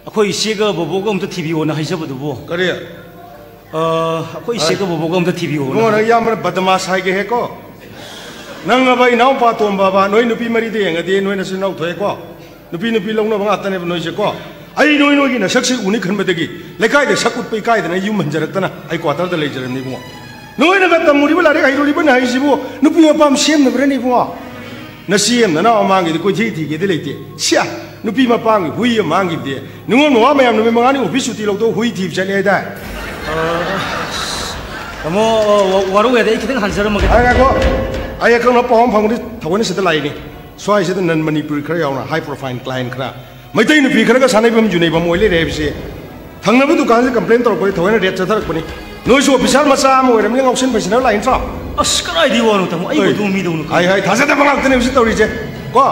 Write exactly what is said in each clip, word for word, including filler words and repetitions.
ꯑꯩꯈꯣꯏ ꯏꯆꯦꯒ ꯕꯣꯕꯣꯒ ꯑꯝꯇ ꯊꯤꯕꯤꯌꯣꯅ ꯍꯥꯏꯖꯕꯗꯨꯕꯨ꯫ ꯀꯔꯤ? ꯑ, ꯑꯩꯈꯣꯏ ꯏꯆꯦꯒ ꯕꯣꯕꯣꯒ ꯑꯝꯇ ꯊꯤꯕꯤꯌꯣꯅ꯫ ꯏꯕꯨꯡꯉꯣ, ꯅꯪ ꯏꯌꯥꯝꯕꯅ ꯕꯗꯃꯥꯁ ꯍꯥꯏꯒꯦ ꯍꯦꯛꯀꯣ? ꯅꯪ ꯑꯕ ꯏꯅꯥꯎꯄꯥ ꯇꯣꯝꯕ ꯑꯕ, ꯅꯣꯏ ꯅꯨꯄꯤ ꯃꯔꯤꯗ ꯌꯦꯡꯉꯗꯤ ꯅꯣꯏ ꯅꯆꯤꯟ ꯅꯅꯥꯎ ꯊꯣꯛꯑꯦꯀꯣ? ꯅꯨꯄꯤ ꯅꯨꯄꯤ ꯂꯧꯅꯕ ꯉꯥꯛꯇꯅꯦꯕ ꯅꯣꯏꯁꯦꯀꯣ? ꯑꯩ ꯅꯣꯏ ꯅꯣꯏꯒꯤ ꯅꯁꯛꯁꯤ ꯎꯅꯤ ꯈꯟꯕꯗꯒꯤ ꯂꯩꯀꯥꯏꯗ ꯁꯛ ꯎꯠꯄ ꯏꯀꯥꯏꯗꯅ ꯑꯩ ꯌꯨꯝ ꯍꯟꯖꯔꯛꯇꯅ ꯑꯩ ꯀ꯭ꯋꯥꯇꯔꯗ ꯂꯩꯖꯔꯝꯅꯤ ꯏꯕꯨꯡꯉꯣ꯫ ꯅꯣꯏꯅꯒ ꯇꯝꯃꯨꯔꯤꯕ ꯂꯥꯏꯔꯤꯛ ꯍꯩꯔꯨꯔꯤꯕ ꯅꯍꯩꯁꯤꯕꯨ ꯅꯨꯄꯤ ꯃꯄꯥꯝ ꯁꯦꯝꯅꯕ꯭ꯔꯅꯦ ꯏꯕꯨꯡꯉꯣ? ꯅꯆꯦ ꯑꯃ ꯅꯅꯥꯎ ꯑꯃ ꯃꯥꯡꯈꯤꯗꯤ ꯀꯣꯏꯊꯤ ꯊꯤꯒꯦꯗꯤ ꯂꯩꯇꯦ꯫ ꯁꯤꯌꯥ, ꯅꯨꯄꯤ ꯃꯄꯥꯝꯒꯤ ꯍꯨꯏ ꯑꯃ ꯃꯥꯡꯈꯤꯕꯗꯤ ꯅꯤꯉꯣꯜ ꯃꯋꯥ ꯃꯌꯥꯝ ꯅꯨꯃꯤꯠ ꯃꯉꯥꯅꯤ ꯑꯣꯐꯤꯁ ꯁꯨꯇꯤ ꯂꯧꯊꯣꯛ ꯍꯨꯏ ꯊꯤꯕ ꯆꯠꯂꯦ ꯍꯥꯏꯗꯥꯏ? ꯇꯥꯃꯣ, ꯑ, ꯋꯥ-, ꯋꯥꯔꯧ ꯌꯥꯗꯦ, ꯑꯩ ꯈꯤꯇꯪ ꯍꯟꯖꯔꯝꯃꯒꯦ꯫ ꯑꯩ ꯉꯥꯏꯈꯣ, ꯑꯩ ꯑꯀꯛꯅꯕ ꯄꯥꯎ ꯑꯃ ꯐꯪꯕꯗꯤ ꯊꯑꯣꯏꯅ ꯁꯤꯗ ꯂꯥꯛꯏꯅꯤ꯫ ꯁ꯭ꯋꯥꯏꯁꯤꯗ ꯅꯟ ꯃꯅꯤꯄꯨꯔꯤ ꯈꯔ ꯌꯥꯎꯅ, ꯍꯥꯏ ꯄ꯭ꯔꯣꯐꯥꯏꯜ ꯀ꯭ꯂꯥꯏꯟ ꯈꯔ, ꯃꯩꯇꯩ ꯅꯨꯄꯤ ꯈꯔꯒ ꯁꯥꯟꯅꯩꯐꯝ ꯌꯨꯅꯩꯐꯝ ꯑꯣꯏ ꯂꯩꯔꯦ ꯍꯥꯏꯕꯁꯤ꯫ ꯊꯪꯅꯕ ꯗꯨꯀꯥꯟꯁꯤ ꯀꯝꯄ꯭ꯂꯦꯟ ꯇꯧꯔꯛꯄꯗꯤ ꯊꯑꯣꯏꯅ ꯔꯦꯠ ꯆꯠꯊꯔꯛꯄꯅꯤ꯫ ꯅꯣꯏꯁꯨ ꯑꯣꯐꯤꯁꯥꯔ ꯃꯆꯥ ꯑꯃ ꯑꯣꯏꯔꯕꯅꯤꯅ ꯉꯥꯎꯁꯤꯟ ꯐꯩꯁꯟꯅꯕ ꯂꯥꯛꯏ ꯅꯠꯇ꯭ꯔꯣ? ꯑꯁ, ꯀꯗꯥꯏꯗꯒꯤ ꯋꯥꯅꯣ ꯇꯥꯃꯣ? ꯑꯩ ꯍꯣꯏ꯫ ꯃꯗꯨ ꯃꯤꯗꯧꯅ ꯍꯥꯏ, ꯍꯥꯏ, ꯊꯥꯖꯗꯕ ꯉꯥꯛꯇꯅꯦ ꯍꯧꯖꯤꯛ ꯇꯧꯔꯤꯁꯦ꯫ ꯀꯣ,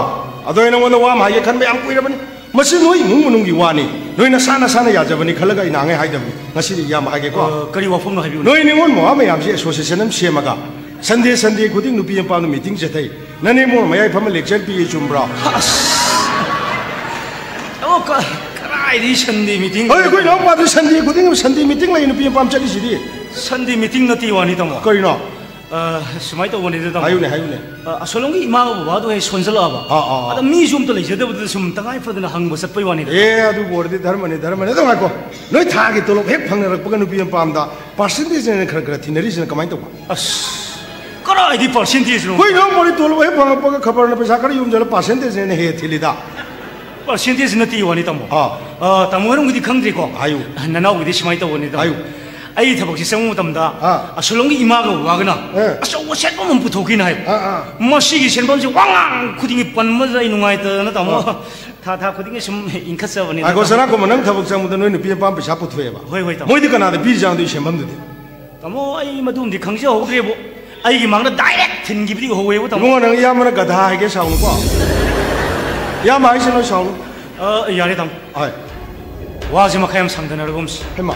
ꯑꯗꯣ ꯑꯩ ꯅꯉꯣꯟꯗ ꯋꯥ ꯑꯃ ꯍꯥꯏꯒꯦ ꯈꯟꯕ ꯌꯥꯝ ꯀꯨꯏꯔꯕꯅꯤ꯫ ꯃꯁꯤ ꯅꯣꯏ ꯏꯃꯨꯡ ꯃꯅꯨꯡꯒꯤ ꯋꯥꯅꯤ, ꯅꯣꯏ ꯅꯁꯥ ꯅꯁꯥꯅ ꯌꯥꯖꯕꯅꯤ ꯈꯜꯂꯒ ꯑꯩ ꯅꯍꯥꯟꯉꯩ ꯍꯥꯏꯗꯕꯅꯤ, ꯉꯁꯤꯗꯤ ꯏꯌꯥꯝꯕ ꯍꯥꯏꯒꯦꯀꯣ꯫ ꯑ, ꯀꯔꯤ ꯋꯥꯐꯝꯅꯣ ꯍꯥꯏꯕꯤꯌꯨꯅꯦ꯫ ꯅꯣꯏ ꯅꯤꯉꯣꯜ ꯃꯋꯥ ꯃꯌꯥꯝꯁꯤ ꯑꯦꯁꯣꯁꯤꯌꯦꯁꯟ ꯑꯃ ꯁꯦꯝꯃꯒ ꯁꯟꯗꯦ ꯁꯟꯗꯦ ꯈꯨꯗꯤꯡ ꯅꯨꯄꯤ ꯃꯄꯥꯝꯗ ꯃꯤꯇꯤꯡ ꯆꯠꯊꯩ꯫ ꯅꯅꯦꯝꯕꯣꯛꯅ ꯃꯌꯥꯏ ꯐꯝꯃ ꯂꯦꯛꯆꯔ ꯄꯤꯌꯦ, ꯆꯨꯝꯕ꯭ꯔꯣ? ꯑꯁ! ꯑꯣ, ꯀ-, ꯀꯗꯥꯏꯗꯒꯤ ꯁꯟꯗꯦ ꯃꯤꯇꯤꯡ? ꯍꯣꯏ, ꯑꯩꯈꯣꯏ ꯏꯅꯥꯎꯄꯥꯗꯨ ꯁꯟꯗꯦ ꯈꯨꯗꯤꯡ ꯁꯟꯗꯦ ꯃꯤꯇꯤꯡ ꯂꯩ, ꯅꯨꯄꯤ ꯃꯄꯥꯝ ꯆꯠꯂꯤꯁꯤꯗꯤ꯫ ꯁꯟꯗꯦ ꯃꯤꯇꯤꯡ ꯅꯠꯇꯦ ꯋꯥꯅꯤ, ꯇꯥꯃꯣ꯫ ꯀꯔꯤꯅꯣ? ꯑ, ꯁꯨꯃꯥꯏꯅ ꯇꯧꯕꯅꯤꯗ, ꯇꯥꯃꯣ꯫ ꯍꯥꯏꯌꯨꯅꯦ, ꯍꯥꯏꯌꯨꯅꯦ꯫ ꯑ, ꯑꯁꯣꯂꯣꯝꯒꯤ ꯏꯃꯥꯒ ꯕꯕꯥꯗꯣ ꯍꯦꯛ ꯁꯣꯟꯖꯜꯂꯛꯑꯕ꯫ ꯑꯥ, ꯑꯥ, ꯑꯥ꯫ ꯑꯗ ꯃꯤꯁꯨ ꯑꯝꯇ ꯂꯩꯖꯗꯕꯗꯨꯗ ꯁꯨꯝ ꯇꯉꯥꯏ ꯐꯗꯅ ꯍꯪꯕ ꯆꯠꯄꯩ ꯋꯥꯅꯤꯗ꯫ ꯑꯦ, ꯑꯗꯨꯕꯨ ꯑꯣꯏꯔꯗꯤ ꯙꯔꯃꯅꯤ, ꯙꯔꯃꯅꯤ꯫ ꯑꯗꯨ ꯉꯥꯏꯈꯣ, ꯅꯣꯏ ꯊꯥꯒꯤ ꯇꯣꯂꯣꯞ ꯍꯦꯛ ꯐꯪꯅꯔꯛꯄꯒ ꯅꯨꯄꯤ ꯃꯄꯥꯝꯗ ꯄꯥꯔꯁꯦꯟꯇꯦꯖꯅ ꯈꯔ ꯈꯔ ꯊꯤꯅꯔꯤꯁꯤꯅ ꯀꯃꯥꯏꯅ ꯇꯧꯕ? ꯑꯁ, ꯀꯗꯥꯏꯗꯤ ꯄꯥꯔꯁꯦꯟꯇꯦꯖꯅꯣ? ꯑꯩꯈꯣꯏ ꯏꯅꯥꯎꯄꯥꯗꯤ ꯇꯣꯂꯣꯞ ꯍꯦꯛ ꯐꯪꯉꯛꯄꯒ ꯈꯕꯔꯅ ꯄꯩꯁꯥ ꯈꯔ ꯌꯣꯝꯖꯜꯂ ꯄꯥꯔꯁꯦꯟꯇꯦꯖꯅ ꯍꯦꯛ ꯊꯤꯜꯂꯤꯗ꯫ ꯄꯥꯔꯁꯦꯟꯇꯦꯖ ꯅꯠꯇꯦ ꯋꯥꯅꯤ, ꯇꯥꯃꯣ꯫ ꯑꯥ꯫ ꯑ, ꯇꯥꯃꯣ ꯍꯣꯏꯔꯣꯝꯒꯤꯗꯤ ꯈꯪꯗ꯭ꯔꯤꯀꯣ? ꯍꯥꯏꯌꯨ꯫ ꯅꯅꯥꯎꯒꯤꯗꯤ ꯁꯨꯃꯥꯏꯅ ꯇꯧꯕꯅꯤ, ꯇꯥꯃꯣ꯫ ꯍꯥꯏꯌꯨ꯫ ꯑꯩ ꯊꯕꯛꯁꯤ ꯆꯪꯕ ꯃꯇꯝꯗ ꯑꯥ꯫ ꯑꯁꯣꯂꯣꯝꯒꯤ ꯏꯃꯥꯒ ꯕꯕꯥꯒꯅ ꯑꯥ꯫ ꯑꯆꯧꯕ ꯁꯦꯟꯐꯝ ꯑꯃ ꯄꯨꯊꯣꯛꯈꯤꯅ ꯍꯥꯏꯕ꯫ ꯑꯥ, ꯑꯥ꯫ ꯃꯁꯤꯒꯤ ꯁꯦꯟꯐꯝꯁꯤ ꯋꯥꯉꯥꯡ ꯈꯨꯗꯤꯡꯒꯤ ꯄꯟꯕꯗ ꯑꯩ ꯅꯨꯡꯉꯥꯏꯇꯗꯅ, ꯇꯥꯃꯣ꯫ ꯑꯥ꯫ ꯊꯥ ꯊꯥ ꯈꯨꯗꯤꯡꯒꯤ ꯁꯨꯝ ꯏꯟꯈꯠꯆꯕꯅꯤ꯫ ꯉꯥꯏꯈꯣ, ꯁꯅꯥꯀꯨꯃꯥꯔ, ꯅꯪ ꯊꯕꯛ ꯆꯪꯕꯗ ꯅꯣꯏ ꯅꯨꯄꯤ ꯃꯄꯥꯝ ꯄꯩꯁꯥ ꯄꯨꯊꯣꯛꯑꯦꯕ? ꯍꯣꯏ, ꯍꯣꯏ, ꯇꯥꯃꯣ꯫ ꯃꯣꯏꯗꯤ ꯀꯅꯥꯗ ꯄꯤꯔꯤꯖꯥꯠꯅꯣ ꯑꯗꯨꯒꯤ ꯁꯦꯟꯐꯝꯗꯨꯗꯤ? ꯇꯥꯃꯣ, ꯑꯩ ꯃꯗꯨꯝꯗꯤ ꯈꯪꯖꯍꯧꯗ꯭ꯔꯦꯕꯨ꯫ ꯑꯩꯒꯤ ꯃꯥꯡꯗ ꯗꯥꯏꯔꯦꯛ ꯊꯤꯟꯈꯤꯕꯗꯤ ꯎꯍꯧꯋꯦꯕꯨ, ꯇꯥꯃꯣ꯫ ꯏꯕꯨꯡꯉꯣ, ꯅꯪ ꯏꯌꯥꯝꯕꯅ ꯒꯙꯥ ꯍꯥꯏꯒꯦ ꯁꯥꯎꯅꯨꯀꯣ꯫ ꯏꯌꯥꯝꯕ ꯍꯥꯏꯁꯦ ꯅꯣꯏ ꯁꯥꯎꯅꯨ꯫ ꯑ, ꯌꯥꯔꯦ, ꯇꯥꯃꯣ꯫ ꯍꯣꯏ꯫ ꯋꯥꯁꯦ ꯃꯈꯥ ꯌꯥꯝ ꯁꯥꯡꯊꯅꯔꯒꯨꯝꯁꯤ꯫ ꯍꯩꯃꯥ꯫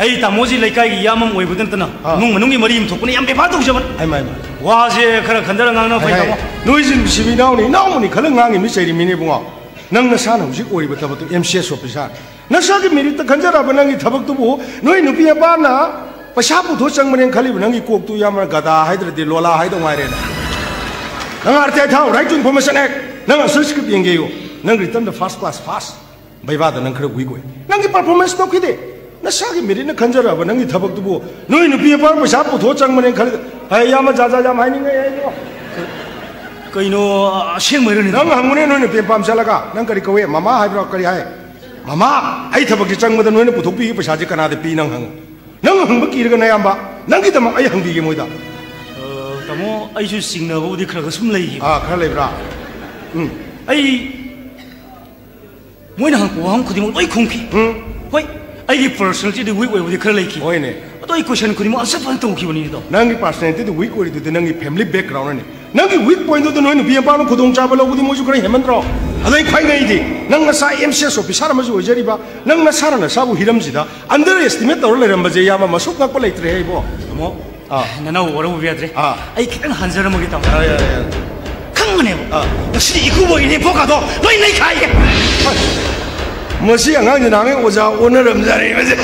ꯑꯩ ꯇꯥꯃꯣꯁꯤ ꯂꯩꯀꯥꯏꯒꯤ ꯏꯌꯥꯝꯕ ꯑꯃ ꯑꯣꯏꯕꯗ ꯅꯠꯇꯅ ꯑꯥ꯫ ꯏꯃꯨꯡ ꯃꯅꯨꯡꯒꯤ ꯃꯔꯤ ꯑꯃ ꯊꯣꯛꯄꯅ ꯌꯥꯝ ꯕꯦꯕꯥꯔ ꯇꯧꯖꯕꯅꯤ꯫ ꯍꯩꯃꯥ, ꯍꯩꯃꯥ꯫ ꯋꯥꯁꯦ ꯈꯔ ꯈꯟꯊꯔ ꯉꯥꯡꯅꯕ ꯐꯩ, ꯇꯥꯃꯣ꯫ ꯅꯣꯏꯁꯤ ꯅꯨꯡꯁꯤꯕ ꯏꯅꯥꯎꯅꯤ, ꯏꯅꯥꯎꯃꯅꯤ ꯈꯜꯂ ꯉꯥꯡꯉꯤ ꯃꯤ ꯆꯩꯔꯤꯃꯤꯅꯦ ꯏꯕꯨꯡꯉꯣ꯫ ꯅꯪ ꯅꯁꯥꯅ ꯍꯧꯖꯤꯛ ꯑꯣꯏꯔꯤꯕ ꯊꯕꯛꯇꯨ ꯑꯦꯝ ꯁꯤ ꯑꯦꯁ ꯑꯣꯐꯤꯁꯥꯔ, ꯅꯁꯥꯒꯤ ꯃꯦꯔꯤꯠꯇ ꯈꯟꯖꯔꯕ ꯅꯪꯒꯤ ꯊꯕꯛꯇꯨꯕꯨ ꯅꯣꯏ ꯅꯨꯄꯤ ꯅꯨꯄꯥꯅ ꯄꯩꯁꯥ ꯄꯨꯊꯣꯛ ꯆꯪꯕꯅꯦꯅ ꯈꯜꯂꯤꯕ ꯅꯪꯒꯤ ꯀꯣꯛꯇꯨ ꯌꯥꯝꯅ ꯒꯗꯥ ꯍꯥꯏꯗ꯭ꯔꯗꯤ ꯂꯣꯂꯥ ꯍꯥꯏꯗꯧ ꯉꯥꯏꯔꯦꯅ꯫ ꯅꯪ ꯑꯥꯔ ꯇꯤ ꯑꯥꯏ ꯊꯥꯎ, Right to Information Act, ꯅꯪ ꯑꯟꯁꯔ ꯁ꯭ꯀ꯭ꯔꯤꯞ ꯌꯦꯡꯒꯦꯌꯨ, ꯅꯪ ꯔꯤꯇꯟꯗ ꯐꯥꯔꯁ ꯀ꯭ꯂꯥꯁ ꯐꯥꯁ, ꯕꯩꯕꯥꯗ ꯅꯪ ꯈꯔ ꯋꯤꯛ ꯑꯣꯏ, ꯅꯪꯒꯤ ꯄꯔꯐꯣꯔꯃꯦꯟꯁ ꯇꯧꯈꯤꯗꯦ꯫ ꯅꯁꯥꯒꯤ ꯃꯦꯔꯤꯠꯅ ꯈꯟꯖꯔꯛꯑꯕ ꯅꯪꯒꯤ ꯊꯕꯛꯇꯨꯕꯨ ꯅꯣꯏ ꯅꯨꯄꯤ ꯅꯨꯄꯥ ꯄꯩꯁꯥ ꯄꯨꯊꯣꯛꯑ ꯆꯪꯕꯅꯦꯅ ꯈꯜꯂꯤ꯫ ꯍꯥꯏ, ꯏꯌꯥꯝꯕ, ꯖꯥ ꯖꯥ ꯌꯥꯝ ꯍꯥꯏꯅꯤꯡꯉꯦ ꯑꯩꯗꯣ꯫ ꯀꯩꯅꯣ, ꯑꯁꯦꯡꯕꯩꯔꯅꯦ? ꯅꯪ ꯍꯪꯉꯨꯅꯦ, ꯅꯣꯏ ꯅꯨꯄꯤ ꯅꯨꯄꯥ ꯑꯃ ꯆꯠꯂꯒ, ꯅꯪ ꯀꯔꯤ ꯀꯧꯋꯦ? ꯃꯃꯥ ꯍꯥꯏꯕ꯭ꯔꯣ? ꯀꯔꯤ ꯍꯥꯏ? ꯃꯃꯥ, ꯑꯩ ꯊꯕꯛꯁꯤ ꯆꯪꯕꯗ ꯅꯣꯏꯅ ꯄꯨꯊꯣꯛꯄꯤꯈꯤꯕ ꯄꯩꯁꯥꯁꯦ ꯀꯅꯥꯗ ꯄꯤ? ꯅꯪ ꯍꯪꯉꯨ꯫ ꯅꯪ ꯍꯪꯕ ꯀꯤꯔꯒ ꯅꯌꯥꯝꯕ, ꯅꯪꯒꯤꯗꯃꯛ ꯑꯩ ꯍꯪꯕꯤꯒꯦ ꯃꯣꯏꯗ꯫ ꯑ, ꯇꯥꯃꯣ, ꯑꯩꯁꯨ ꯆꯤꯡꯅꯕꯕꯨꯗꯤ ꯈꯔ ꯈꯔ ꯁꯨꯝ ꯂꯩꯈꯤꯕ꯫ ꯑꯥ, ꯈꯔ ꯂꯩꯕ꯭ꯔꯥ? ꯎꯝ꯫ ꯑꯩ ꯃꯣꯏꯅ ꯍꯪꯉꯛꯄ ꯋꯥꯍꯪ ꯈꯨꯗꯤꯡꯃꯛ ꯂꯣꯏ ꯈꯨꯝꯈꯤ꯫ ꯎꯝ꯫ ꯍꯣꯏ, ꯑꯩꯒꯤ ꯄꯔꯁꯅꯦꯂꯤꯇꯤꯗꯤ ꯋꯤꯛ ꯑꯣꯏꯕꯗꯤ ꯈꯔ ꯂꯩꯈꯤ꯫ ꯍꯣꯏꯅꯦ꯫ ꯑꯗꯣ ꯑꯩ ꯀꯣꯏꯁꯟ ꯈꯨꯗꯤꯡꯃꯛ ꯑꯟꯁꯔ ꯐꯖꯅ ꯇꯧꯈꯤꯕꯅꯤꯗꯣ꯫ ꯅꯪꯒꯤ ꯄꯔꯁꯅꯦꯂꯤꯇꯤꯗꯨ ꯋꯤꯛ ꯑꯣꯏꯔꯤꯗꯨꯗꯤ ꯅꯪꯒꯤ ꯐꯦꯃꯤꯂꯤ ꯕꯦꯛꯒ꯭ꯔꯥꯎꯟꯅꯅꯤ꯫ ꯅꯪꯒꯤ ꯋꯤꯛ ꯄꯣꯏꯟꯗꯨꯗ ꯅꯣꯏ ꯅꯨꯄꯤ ꯅꯨꯄꯥꯅ ꯈꯨꯗꯣꯡꯆꯥꯕ ꯂꯧꯕꯗꯤ ꯃꯣꯏꯁꯨ ꯈꯔ ꯍꯦꯟꯃꯟꯗ꯭ꯔꯣ? ꯑꯗꯣ ꯑꯩ ꯈ꯭ꯋꯥꯏ ꯉꯛꯏꯗꯤ, ꯅꯪ ꯅꯁꯥ ꯑꯦꯝ ꯁꯤ ꯑꯦꯁ ꯑꯣꯐꯤꯁꯥꯔ ꯑꯃꯁꯨ ꯑꯣꯏꯖꯔꯤꯕ, ꯅꯪ ꯅꯁꯥꯅ ꯅꯁꯥꯕꯨ ꯍꯤꯔꯝꯁꯤꯗ ꯑꯟꯗꯔ ꯑꯦꯁꯇꯤꯃꯦꯠ ꯇꯧꯔ ꯂꯩꯔꯝꯕꯁꯦ, ꯏꯌꯥꯝꯕ, ꯃꯁꯨꯛ ꯉꯛꯄ ꯂꯩꯇ꯭ꯔꯦꯍꯦ ꯏꯕꯣ꯫ ꯇꯥꯃꯣ, ꯑꯥ꯫ ꯅꯅꯥꯎ ꯋꯥꯔꯧꯕꯤꯕ ꯌꯥꯗ꯭ꯔꯦ꯫ ꯑꯥ꯫ ꯑꯩ ꯈꯤꯇꯪ ꯍꯟꯖꯔꯝꯃꯒꯦ, ꯇꯥꯃꯣ꯫ ꯌꯥꯔꯦ, ꯌꯥꯔꯦ, ꯌꯥꯔꯦ꯫ ꯈꯪꯕꯅꯦꯕ꯫ ꯑꯥ꯫ ꯉꯁꯤꯗꯤ ꯏꯀꯨꯕꯣꯛ ꯏꯅꯦꯝꯕꯣꯛꯀꯗꯣ ꯂꯣꯏ ꯅꯩꯈꯥꯏꯒꯦ꯫ ꯃꯁꯤ ꯑꯉꯥꯡꯁꯤ ꯅꯍꯥꯟꯒꯩ ꯑꯣꯖꯥ ꯑꯣꯟꯅꯔꯝꯖꯥꯠꯅꯤ ꯃꯁꯤ꯫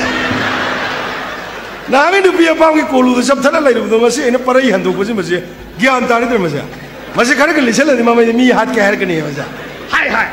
ꯅꯍꯥꯟꯒꯩ ꯅꯨꯄꯤ ꯑꯄꯥꯝꯒꯤ ꯀꯣꯂꯨꯗ ꯆꯞꯊꯠꯂ ꯂꯩꯔꯨꯕꯗꯣ ꯉꯁꯤ ꯑꯩꯅ ꯄꯔꯩ ꯍꯟꯗꯣꯛꯄꯁꯤ ꯃꯁꯤ ꯒ꯭ꯌꯥꯟ ꯇꯥꯔꯤꯗ꯭ꯔꯦ ꯃꯁꯤ꯫ ꯃꯁꯤ ꯈꯔꯒ ꯂꯤꯁꯜꯂꯗꯤ ꯃꯃꯩꯗ ꯃꯤ ꯍꯥꯠꯀꯦ ꯍꯥꯏꯔꯛꯀꯅꯤ ꯃꯁꯤ꯫ ꯍꯥꯏ, ꯍꯥꯏ꯫